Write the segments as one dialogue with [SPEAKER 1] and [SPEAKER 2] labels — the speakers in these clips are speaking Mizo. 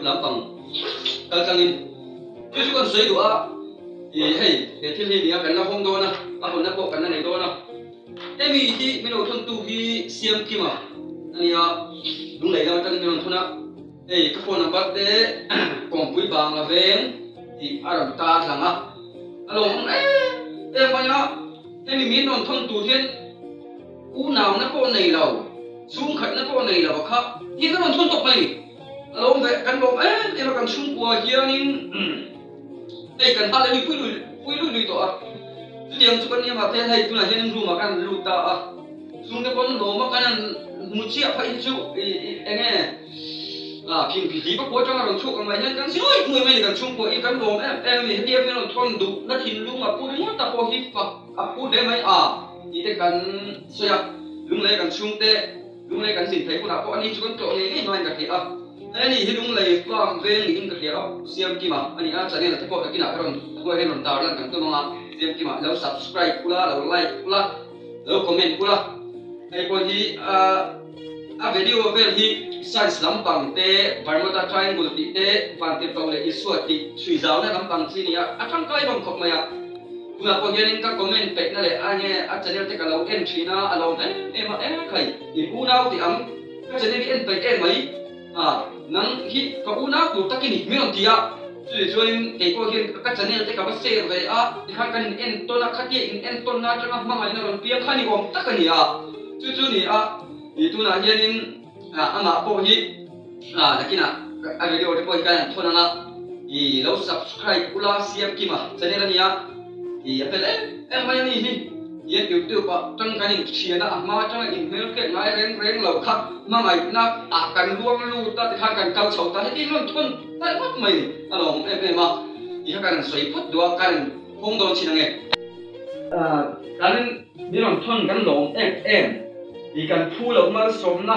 [SPEAKER 1] lampang kal tlangin chu chu kan sawi duh a, ih hei he thil hi nia kan la hawng dawn a, a hawnna pawh kan la nei dawn a. Hemi hi min lo thawntu hi Siamkima a nia, Lunglei lam atangin min rawn thawn a, hei ka phone number te Kawngpui Bangla Veng tih a rawn tar lang a, a lawmawm em em mai a, hemi min rawn thawn tur hian unauna pawh nei lo, chhungkhatna pawh nei lo a kha hian a rawn thawn tawp mai ni, a lawm ve, kan lawm em em a kan chhungkua hianin. Hei kan hal a ni pui lui pui lui lui tawh a, chutiang chu kan nia mahse hei tunah hian room ah kan han lut ta a, chhungte pawn lawm a kan han hmu chiah phei hi chu ih ih eng nge ah phingphi hlip a kua atanga rawn chhuak ang mai hian kan zui hmui mai a ni kan chhungkua hi kan lawm em em a ni hetia min rawn thawn duh na thinlung a pu ringawt ta pawh hi fak a phu hle mai a tih te kan sawi a, lunglei kan chhungte. Lunglei kan zin theih hunah pawh ani chu kan tlawh ngei ngei ngaiin ka hria a, hei ani hi Lunglei farm veng niin ka hria a, Siamkima a ni a, channel te pawh nakinah ka rawn huai hian rawn tar lan kan tum ang a, Siamkima lo subscribe ula, lo like ula, lo comment ula, hei pawh hi a video vel hi science lampang te, Bermuda Triangle tih te, Vantirhkoh leh Isua tih chhui zauna lampang chi nia a tangkai hlawm khawp mai a. Tunah pawh hianin ka comment peihna leh a nge a channel te ka lo en thin a, a lawm em em a, eng khai in unau tih ang ka channel hi en peih em mai a, nang hi ka unau tur tak i ni min rawn ti a, chutih chuanin kei pawh hian ka channel te ka va share ve a, tikhan kan in entawn a, khatia in entawnna atanga hmangaihna rawn piang kha ni awm tak a ni a, chu chu ni a, ih tunah hianin amah pawh hi. Nakinah a video te pawh hi kan han thawn ang a, i lo subscribe ula Siamkima channel a nia, i a fel em em mai a ni hi, tihian youtube ah tang kan in thian a, a hma atanga in hmelhriat ngai reng reng lo kha hmangaihna ah kan luang lut a tikhan kan kal chho ta heti rawn thawn nalh ngawt mai ni a lawm em em a, ti kha kan rawn sawi phawt duh a, ka rawn hawng dawn chin ang e. Kan min rawn thawn kan lawm em em, i kan phu loh malsawmna.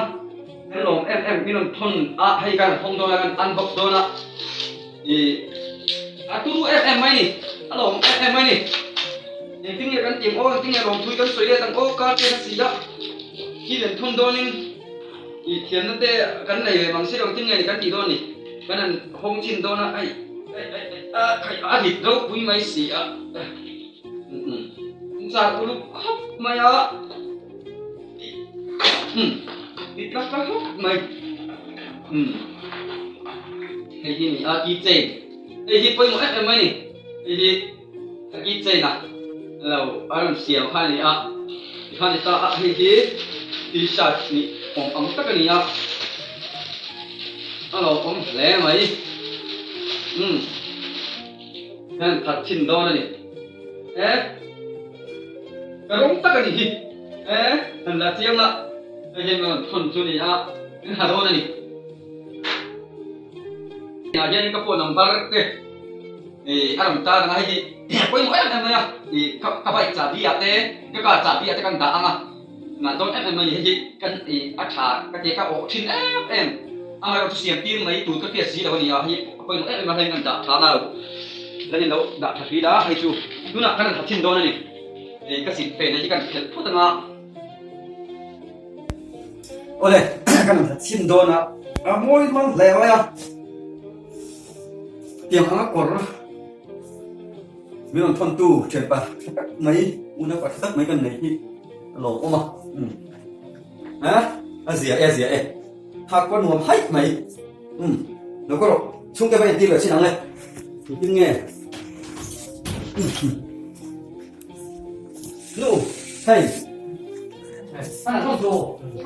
[SPEAKER 1] Kan lawm em em min rawn thawn a, hei kan rawn hawng dawn a, kan unbox dawn a, ih a turu em em mai ni, a lawm em em mai ni. Engtin nge kan tih ang aw, engtin nge lawmthui kan sawi let ang aw, car te a si a, thil an thawn dawnin ih thiamna te kan nei ve mang si lo, engtin nge ni kan tih dawn ni, kan han hawng chhin dawn a, hei a rit ropui mai si a, umm char uluk khawp mai a. Ti tlak tlak khawp mai. Hei hi ni a key chain. Hei hi pawimawh em em mai ni. Hei hi a key chain a lo a rawn siam kha a ni a. Tikhan ni ta a hei hi t-shirt ni awm ang tak a ni a. A lo awm hle mai. Hian that thin dawn a ni. E ka rawng tak a ni hi e han la chiang la hei hian rawn thawn chu ni a min ha dawn a ni ah hian ka phone number te ih a rawn tar ang a hei hi pawimawh em em mai a ih ka ka bike chahbi ah te ka car chahbi ah te kan dah ang a ngah dawn em em mai a ni hei hi kan ih a tha ka tia ka awh thin em em amaherawhchu siam tir mai tur ka hriat si lo a ni a hei a pawimawh em em a hei kan dah tha na lo lan in lo dah tha hril a hei chu tunah kan rawn ha chhin dawn a ni ih ka sit fen hi kan phelh phut ang a.
[SPEAKER 2] Awle kan rawn ha chhin dawn a a mawi hmang hle mai a tiang anga kawr Min rawn thawntu thianpa tha tak mai, unaupa tha tak mai kan nei hi a lawmawm a. Umm. A, a zia e, a zia e. Thak pawh nuam haih mai. Umm. Lo ka rawh, chhungte va entir leh chin ang e. Engtin nge? Nu, hei. An rawn thawn tu,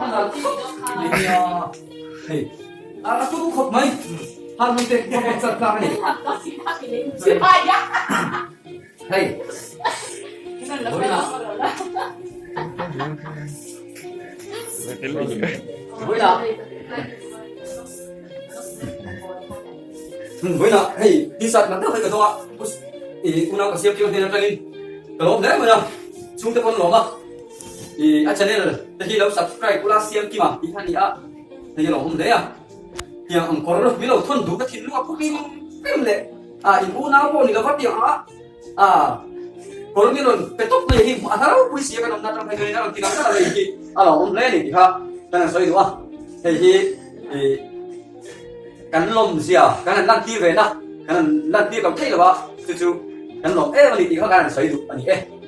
[SPEAKER 2] an rawn khawp mai nia. Hei, a tu khawp mai. Han hmang te ka hmang char tlak a ni. Hei. Vawiinah. Vawiinah hei t-shirt nalh deuh hei ka zawng a, unau ka siam tir hnen atangin ka lawm hle mai a, chhungte pawn lawm a. I a channel te hi lo subscribe ula siam kim a tih kha a ni a, hei a lo awm hle a, tiang ang kawr min lo thawn duh ka thinlung a phuhlim rem leh a in unau pawh ni lova tiang anga a kawr min rawn pe tawp mai hi a hla ropui si a kan awmna atang phei chuan a rawn ti ngang ngang a hei hi a lo awm hle a ni tih kha kan han sawi duh a, hei hi i. Kan lawmzia kan han lantir ve na, kan han lantir lo theih lo a, chu chu kan lawm em a ni tih kha kan han sawi duh a ni e.